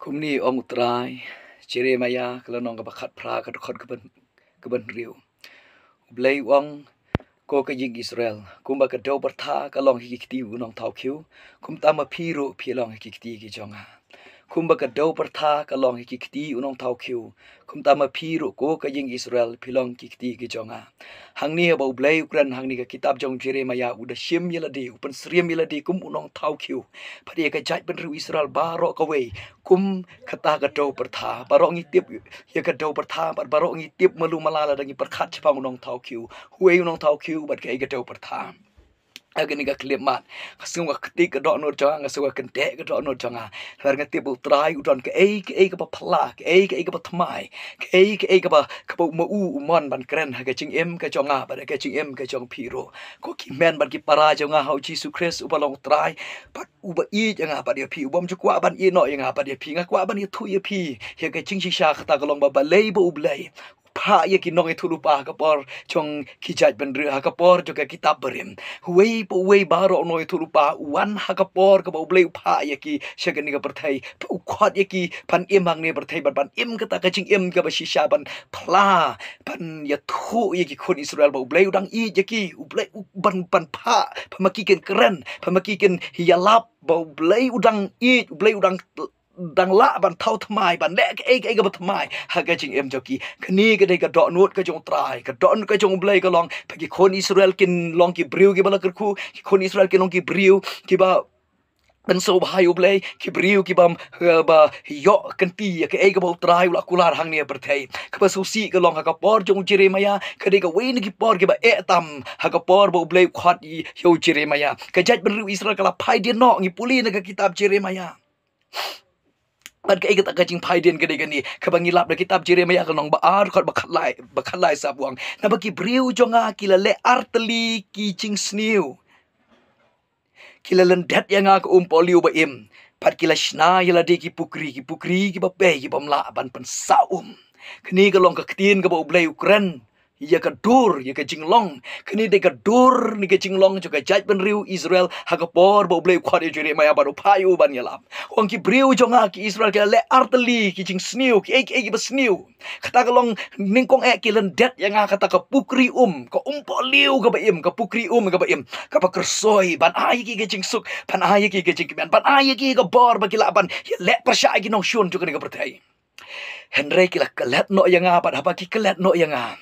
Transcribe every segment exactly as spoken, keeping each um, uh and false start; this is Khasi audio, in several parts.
Kumne ong U Trai, Jeremiah ka lynnong kaba khatphra, ka dkhot kaba, kaba hynriew. U Blei u ong, ko ka ïing Israel, kumba ka dew pyrtha ka long ha ki kti u nongthaw khiew, kumta ma phi ruh phi long ha ki kti ki jong nga. Kumba ka dew pyrtha ka long ha ki kti u nongthaw khiew, kumta ma phi ruh ko ka ïing Israel phi long ki kti ki jong nga. Hangne haba U Blei u kren hangne ka kitab jong Jeremiah, u da shim ïa lade, u pynsyriem ïa lade kum u nongthaw khiew. Pat ïa ka jaitbynriew Israel baroh kawei, kum kata ka dew pyrtha. Baroh ngi tip ïa ka dew pyrtha, bad baroh ngi tip malu mala lada ngi pyrkhat shaphang u nongthaw khiew. Uei u nongthaw khiew bad kaei ka dew pyrtha. Ha kane ka khyllipmat, nga sngew ka ktik ka dohnud jong nga, nga sngew ka kynthei ka dohnud jong nga. Namar nga tip U Trai u don kaei kaei kaba phylla, kaei kaei kaba thymmai, kaei kaei kaba, kaba ma u u mon ban kren ha ka jingim ka jong nga bad ha ka jingim ka jong phi ruh. Ko ki hynmen bad ki para jong nga ha U Jisu Khrist uba long U Trai, bad uba ïeit ïa nga bad ïa phi, u bym ju kwah ban ïehnoh ïa nga bad ïa phi, nga kwah ban ïathuh ïa phi ïa ka jingshisha, kata ka long ba balei ba U Blei u phah ïa ki nongïathuhlypa ha ka por jong ki jaitbynriew, ha ka por jong ka kitab barim. Uwei pa uwei baroh u nongïathuhlypa u wan ha ka por kaba U Blei u phah ïa ki sha kane ka pyrthei, u khot ïa ki ban im hangne pyrthei, ban, ban im kata ka jingim kaba shisha, ban phylla, ban ïathuh ïa ki khun Israel ba U Blei u dang ïeit ïa ki, U Blei u ban, ban phah, ba ma ki kin kren, ba ma ki kin ïalap ba U Blei u dang ïeit, U Blei u dang, dang lah ban thaw thymmai, ban leh kaei kaei kaba thymmai ha ka jingim jong ki. Kane ka dei ka dohnud ka jong U Trai, ka dohnud ka jong U Blei ka long ba ki khun Israel kin long ki briew kiba la kyrkhu, ki khun Israel kin long ki briew kiba pynsngewbha ïa U Blei, ki briew kiba, eh, ba ïoh kynti ïa kaei kaba U Trai u la kular hangne ha pyrthei. Kaba shisha ka long ha ka por jong u Jeremiah, ka dei kawei na ki por kiba eh tam ha ka por ba U Blei u khot ïa, ïa u Jeremiah. Ka jaitbynriew Israel ka la phai dien noh, ngi pule na ka kitab Jeremiah. Bad kaei kata ka jingphai dien ka dei kane, kaba ngi lap da kitab Jeremiah ka lynnong ba ar, dkhot ba khatlai, ba khatlai sah u ong. Naba ki briew jong nga ki la leh artylli ki jingsniew. Ki la lyndet ïa nga ka umpohliew ba im. Bad ki la shna ïa lade ki pukri, ki pukri kiba pei, ki bym lah ban pynsah um. Kane ka long ka ktien kaba U Blei u kren ïa ka dur, ïa ka jinglong. Kane dei ka dur ne ka jinglong jong ka jaitbynriew Israel ha ka por ba U Blei u khot ïa u Jeremiah bad u phah ïa u ban ïalap. U ong ki briew jong nga ki Israel ki la leh artylli ki jingsniew, kiei kiei kiba sniew. Kata ka long nyngkong eh ki lyndet ïa nga kata ka pukri um, ka umpohliew kaba im, ka pukri um kaba im, kaba kyrsoi, ban ai ïa ki ka jingsuk, ban ai ïa ki ka jingkmen, ban ai ïa ki ka bor ba ki lah ban ïaleh pyrshah ïa ki nongshun jong kane ka pyrthei. Hynrei ki la klet noh ïa nga, bad haba ki klet noh ïa nga,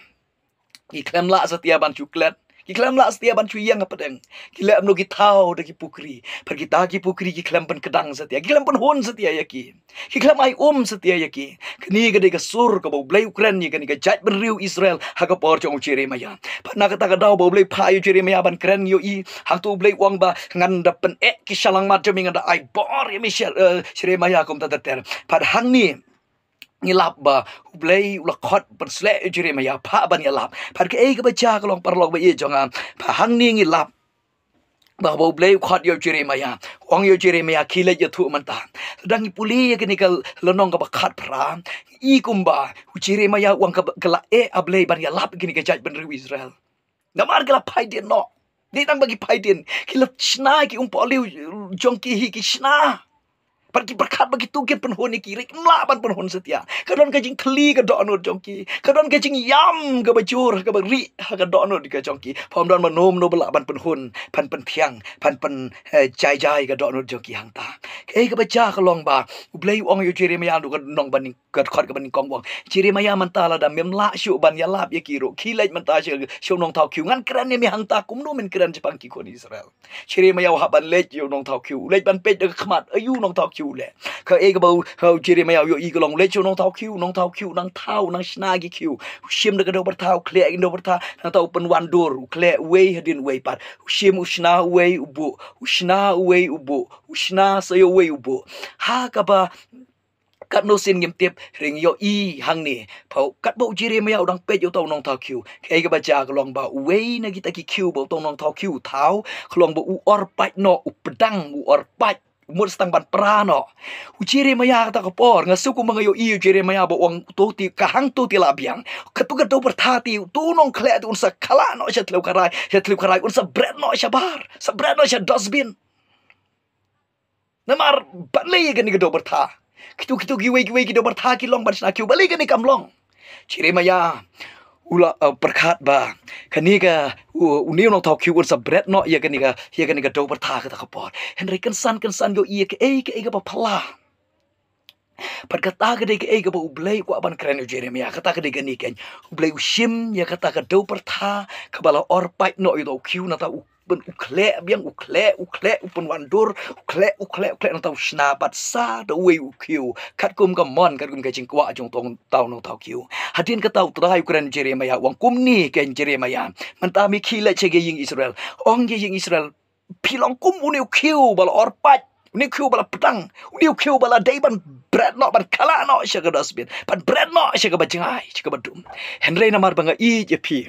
ki khlem lah satia ban shu klet, ki khlem lah satia ban shu ïeng hapdeng. Ki leh kumno? Ki thaw da ki pukri. Bad kita ki pukri ki khlem pynkdang satia, ki khlem pynhun satia ïa ki. Ki khlem ai um satia ïa ki. Kane ka dei ka sur kaba U Blei u kren ïa kane ka jaitbynriew Israel ha ka por jong u Jeremiah. Bad na kata ka daw ba U Blei u phah ïa u Jeremiah ban kren ïa i, hangto U Blei u ong ba ngan da pyneh ki shyllangmat jong me, ngan da ai bor ïa me Jer-, eh, Jeremiah, kumta ter ter. Bad hangne ngi lap ba U Blei u la khot ban sleh ïa u Jeremiah, phah ban ïalap. Bad kaei kaba jia ka long, paralok ba ïeit jong nga, ba hangne ngi lap ba, ba U Blei u khot ïa u Jeremiah, u ong ïa u Jeremiah, khie leit ïathuh mynta. Te dang ngi pule ïa kane ka lynnong kaba khatphra, i kumba u Jeremiah u ong ka, ka la eh ha Blei ban ïalap ïa kane ka jaitbynriew Israel. Namar ki la phai dien noh. Dei tang ba ki phai dien, ki la shna ki umpohliew jong ki hi, ki shna. Bad ki pyrkhat ba kito kin pynhun ïa ki, hynrei kim lah ban pynhun satia. Ka don ka jingthylli ka dohnud jong ki, ka don ka jingïam kaba jur, kaba rieh ha ka dohnud ka jong ki. Pham don mano mano ba lah ban pynhun, ban pynthiang, ban pyn, eh, jai jai ka dohnud jong ki hangta. Kaei kaba jia ka long ba U Blei u ong ïa u Jeremiah, u ka nong ban ning, ka dkhot kaba nyngkong u ong, Jeremiah, mynta lada mem lah shuh ban ïalap ïa ki ruh, khie leit mynta sha, sha u nongthaw khiew. Ngan kren ïa me hangta kumno men kren shaphang ki khun Israel. Jeremiah u hap ban leit ïa u nongthaw khiew, u leit ban peit da ka khmat, aïu u nongthaw khiew u leh. Kaei kaba u, u Jeremiah u ïohi ka long, u leit sha u nongthaw khiew, u nongthaw khiew u nang thaw, u nang shna ki khiew. U shim da ka dew pyrtha, u khleh da ka dew pyrtha, nangta u pynwan dur, u khleh uwei hadien uwei pat. U shim, u shna uwei u buh, u shna uwei u buh, u shna sa ïa uwei u buh. Ha kaba katno sien ngim tip, hynrei ngi ïohi hangne ba katba u Jeremiah u dang peit ïa uta u nongthaw khiew, kaei kaba jia ka long ba uwei na kita ki khiew ba uta u nongthaw khiew u thaw, ka long ba u or pait noh, u pdang, u or pait, u mut sa tang ban pra noh. U Jeremiah kata ka por, nga sngew kumba nga ïohi ïa u Jeremiah ba u ong, to te, ka hangto te la biang. Kato ka dew pyrtha te, uto u nongkhleh te un sa khlad noh sha thliew kharai, sha thliew kharai, un sa bret noh shabar, sa bret noh sha dustbin. Namar balei ïa kane ka dew pyrtha? Kitu kitu kiwei kiwei ki dew pyrtha ki long ban shna khiew, balei kane kam long? Jeremiah u la, eh, pyrkhat ba kane ka, u, une u nongthaw khiew un sa bret noh ïa kane ka, ïa kane ka dew pyrtha kata ka por. Hynrei kynsan kynsan ïohi ïa kaei kaei kaba phylla. Bad kata ka dei kaei kaba U Blei u kwah ban kren ïa u Jeremiah. Kata ka dei kane keiñ. U Blei u shim ïa kata ka dew pyrtha kaba la or pait noh ïa uta u khiew, nangta u pyn, u khleh biang, u khleh, u khleh, u pynwandur, u khleh, u khleh, u khleh, nangta u shna bad sa da uwei u khiew, katkum ka mon, katkum ka jingkwah jong uta u nongthaw khiew. Hadien kata U Trai u kren ïa u Jeremiah, u ong kumne keiñ Jeremiah: Mynta me khie leit sha ki ïing Israel, ong ki ïing Israel, phi long kum une u khiew ba la or pait, une u khiew ba la pdang, une u khiew ba la dei ban bret noh, ban khleh noh sha ka dustbin, ban bret noh sha kaba jngai, sha kaba dum. Hynrei namar ba nga ïeit ïa phi,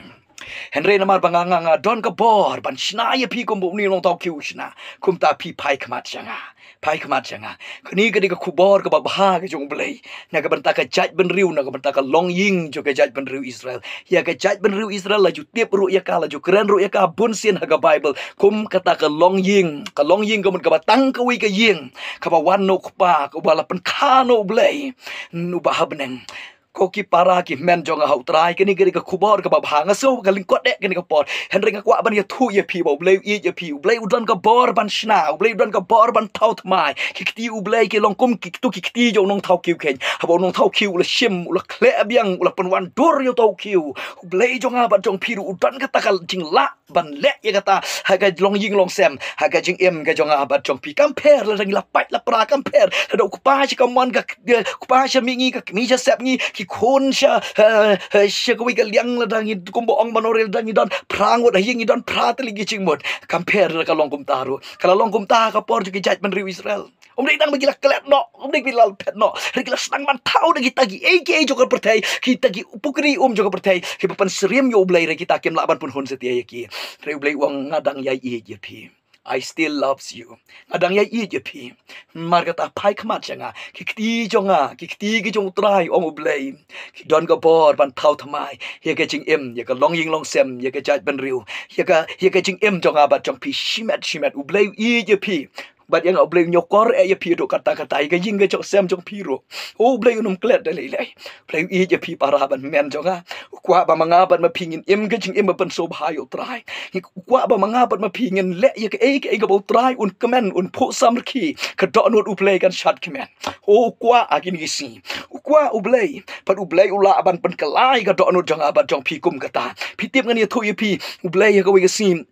hynrei namar ba nga, nga, nga don ka bor ban shna ïa phi kumba une u nongthaw khiew u shna, kumta phi phai khmat sha nga. Phai khmat sha nga. Kane ka dei ka khubor kaba bha ka jong U Blei na ka bynta ka jaitbynriew, na ka bynta ka longïing jong ka jaitbynriew Israel. Ïa ka jaitbynriew Israel la ju tip ruh ïa ka, la ju kren ruh ïa ka bun sien ha ka Baibl kum kata ka longïing. Ka longïing ka mut kaba tang kawei ka ïing kaba wan na U Kpa, kaba la pynkha na U Blei, na uba ha bneng. Ko ki para ki hynmen jong nga ha U Trai, kane ka dei ka khubor kaba bha. Nga sngew ka lyngkot eh kane ka por, hynrei nga kwah ban ïathuh ïa phi ba U Blei u ïeit ïa phi. U Blei u don ka bor ban shna, U Blei u don ka bor ban thaw thymmai. Ki kti U Blei ki long kum kitu ki kti jong u nongthaw khiew keiñ. Haba u nongthaw khiew u la shim, u la khleh biang, u la pynwandur ïa uta u khiew, U Blei jong nga bad jong phi ruh u don kata ka jinglah ban leh ïa kata ha ka longïing longsem, ha ka jingim ka jong nga bad jong phi. Kam pher lada ngi la pait la pra, kam pher lada u kpa sha kamon, ka, eh, kpa sha mihngi, ka kmie sha sepngi, ki khun sha, eh, eh, sha kawei ka liang, lada ngi, kumba ong ba ngi, lada ngi don phra ngut ha ïing, ngi don phra tylli ki jingmut. Kam pher lada ka long kumta ruh. Ka la long kumta ha ka por jong ki jaitbynriew Israel. Ym dei tang ba ki la klet noh, ym dei ba ki la phet noh, hynrei ki la sdang ban thaw da kita kiei kiei jong ka pyrthei, kita ki pukri um jong ka pyrthei, kiba pynsyriem ïa U Blei, hynrei kita kim lah ban pynhun satia ïa ki. Hynrei U Blei u ong, nga dang ïai ïeit ïa phi. I still loves you. Nga dang ïai ïeit ïa phi. Namar kata phai khmat sha nga. Ki kti jong nga, ki kti ki jong U Trai, ong U Blei, ki don ka bor ban thaw thymmai ïa ka jingim, ïa ka longïing longsem, ïa ka jaitbynriew, ïa ka, ïa ka jingim jong nga bad jong phi shimet shimet. U Blei u ïeit ïa phi. Bad ïa nga U Blei u ñiewkor eh ïa phi haduh katta katta, ïa ka ïing ka jong sem jong phi ruh. O U Blei un ym klet da lei lei. U Blei u ïeit ïa phi para bad hynmen jong nga. U kwah ba ma nga bad ma phi ngin im ka jingim ba pynsngewbha ïa U Trai. U kwah ba ma nga bad ma phi ngin leh ïa kaei kaei kaba U Trai un kmen, un phuh samrkhie, ka dohnud U Blei kan shad kmen. O u kwah ha kine ki sngi. U kwah U Blei. Bad U Blei u lah ban pynkylla ïa ka dohnud jong nga bad jong phi kum kata. Phi tip, ngan ïathuh ïa phi, U Blei ha kawei ka sngi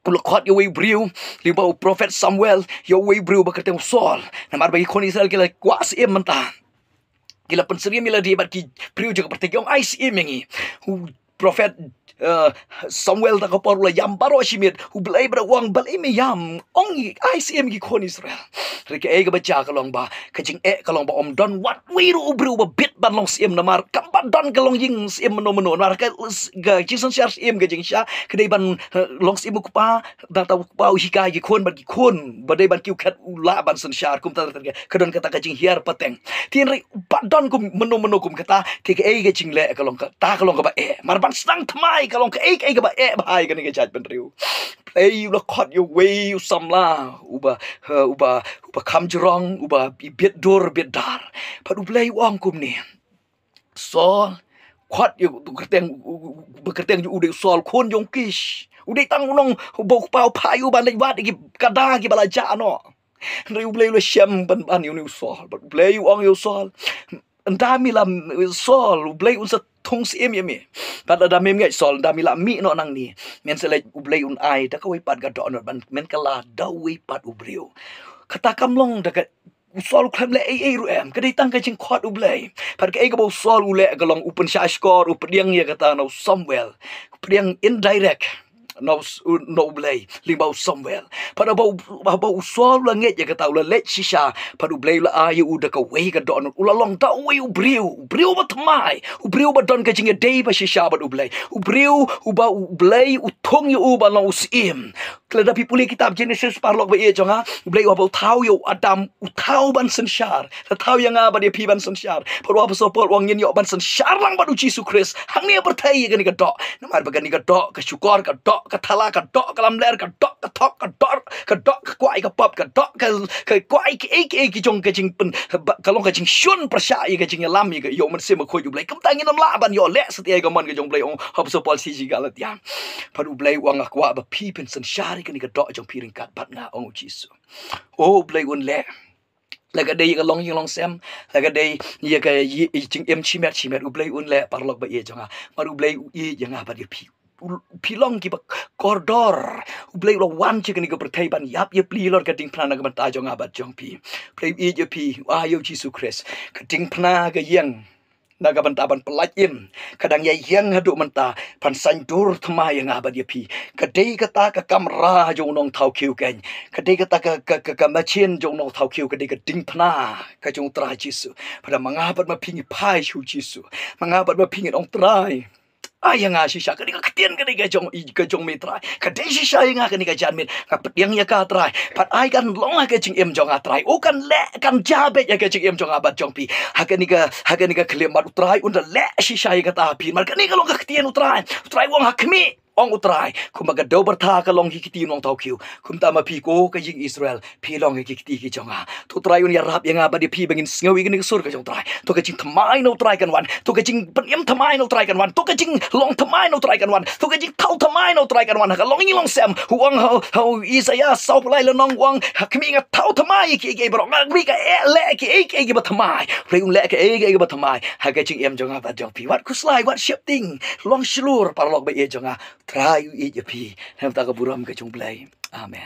u la khot ïa uwei u briew, lyngba u prophet Samuel, ïa uwei u briew ba kyrteng u Saul. Namar ba ki khun Israel ki la kwah syiem mynta. Ki la pynsyriem ïa lade bad ki briew jong ka pyrthei, ki ong, ai syiem ïa ngi. U prophet, eh, Samuel ta ka por u la ïam baroh shi miet. U Blei ba u ong, balei me ïam? Ong, ai syiem ïa ki khun Israel. Hynrei kaei kaba jia ka long ba, ka jingeh ka long ba ym don wat uwei ruh u briew ba bit ban long syiem, namar kam pat don ka longïing syiem mynno mynno. Namar ka, ka jingsynshar syiem, ka jingshisha ka dei ban, eh, long syiem u kpa, nangta u kpa u hikai ki khun, bad ki khun ba dei ban kiew khet u lah ban synshar. Kumta ka don kata ka jinghiar pateng. Te hynrei pat don kum mynno mynno kum kata, te kaei ka jingleh ka long, kata ka long kaba eh. Namar ban sdang thymmai ka long kaei kaei kaba eh bha ïa kane ka jaitbynriew. Blei u la khot ïa uwei u samla uba, eh, uba, uba kham jrong, uba bit dur bit dar. Bad U Blei u ong kumne, Saul, khot ïa u kyrteng, u, u, u, ba kyrteng jong u dei u Saul, khun jong u Kish. U dei tang u nong, u ba u kpa u phah ïa u ban leit wad ïa ki kada kiba la jah noh. Hynrei U Blei u la shem ban ban ïa une u Saul. Bad U Blei u ong ïa u Saul, ynda me la, Saul, U Blei un sa thung syiem ïa me. Bad lada mem ngeit Saul, ynda me la mih noh nangne, men sa leit, U Blei un ai da kawei pat ka dohnud ban men kylla da uwei pat u briew. Kata kam long da ka, u Saul u khlem leh ei ei ruh em, ka dei tang ka jingkhot U Blei. Bad kaei kaba u Saul u leh ka long u pynshah shkor, u pdiang ïa kata na u Samuel. U pdiang indirect na u, na U Blei lyngba u Samuel. Bad haba u, haba u Saul u la ngeit ïa kata, u la leit shisha, bad U Blei u la ai ïa u da kawei ka dohnud, u la long da uwei u briew, u briew ba thymmai, u briew ba don ka jingïadei ba shisha bad U Blei, u briew uba U Blei u thung ïa u ban long u syiem. Lada phi pule kitab Genesis paralok ba ïeit jong nga, U Blei u haba u thaw ïa u Adam, u thaw ban synshar. La thaw ïa nga bad ïa phi ban synshar. Bad u Apostol Paul u ong ngin ïoh ban synshar lang bad U Jisu Khrist hangne ha pyrthei ïa kane ka doh. Namar ba kane ka doh, ka shukor ka doh ka thala, ka doh ka lamler, ka doh ka thok, ka doh, ka doh ka kwah ïa ka pop, ka doh ka, ka kwah ïa kiei kiei ki jong ka jingpyn, ba, ka long ka jingshun pyrshah ïa ka jingïalam ïa ka, ïa u Mynsiem Bakhuid U Blei. Kumta ngin ym lah ban ïoh leh satia ïa ka mon ka jong U Blei, ong ha u Apostol Paul sha ki Galatia. Bad U Blei u ong, nga kwah ba phi pynsynshar ïa kane ka doh jong phi ryngkat bad nga, ong U Jisu. O U Blei un leh. La ka dei ïa ka longjinglong sem, la ka dei ïa ka ï-, ïa jingim shimet shimet, U Blei un leh, paralok ba ïeit jong nga. Bad U Blei u ïeit ïa nga bad ïa phi. U, phi long kiba kordor. U Blei u la wan sha kane ka pyrthei ban ïap ïapli halor ka diengphna na ka bynta jong nga bad jong phi. U Blei u ïeit ïa phi, u ai ïa U Jisu Khrist ka diengphna, ka ïeng na ka bynta ban pyllait im. Ka dang ïa ïeng haduh mynta ban saiñdur thymmai ïa nga bad ïa phi. Ka dei kata ka kamra jong u nongthaw khiew keiñ. Ka dei kata ka, ka, ka, ka machine jong u nongthaw khiew, ka dei ka diengphna ka jong U Trai Jisu. Bad ma nga bad ma phi ngi phai sha U Jisu. Ma nga bad ma phi ngin ong, Trai, ai ïa nga shisha kane ka ktien, kane ka jong, ka jong me, Trai. Ka dei shisha ïa nga kane ka janmiet. Nga pdiang ïa ka, Trai. Bad ai kan long ha ka jingim jong nga, Trai. U kan leh, kan jia beit ha ka jingim jong nga bad jong phi. Ha kane ka, ha kane ka khyllipmat bad U Trai un da leh shisha ïa kata ha phi. Namar kane ka long ka ktien U Trai. U Trai u ong ha khmih, ong U Trai, kumba ka dew byrtha ka long ha ki kti u nongthaw khiew, kumta ma phi ko ka ïing Israel, phi long ha ki kti ki jong nga. To U Trai un ïarap ïa nga bad ïa phi ba ngin sngew ïa kane ka sur ka jong U Trai. To ka jingthymmai na U Trai kan wan. To ka jingpynim thymmai na U Trai kan wan. To ka jinglong thymmai na U Trai kan wan. To ka jingthaw thymmai na U Trai kan wan. Ha ka longjinglong sem u ong ha, ha u Isaïah sawphew lai lynnong u ong, ha khmih, nga thaw thymmai ïa kiei kiei baroh. Nga khmih, ka eh leh kiei kiei kiba thymmai. U Blei un leh kiei kiei kiba thymmai ha ka jingim jong nga bad jong phi. Wat khuslai, wat sheptieng. Long shlur, paralok ba ïeit jong nga. U Trai u ïeit ïa phi. Na ka bynta ka burom ka jong U Blei. Amen.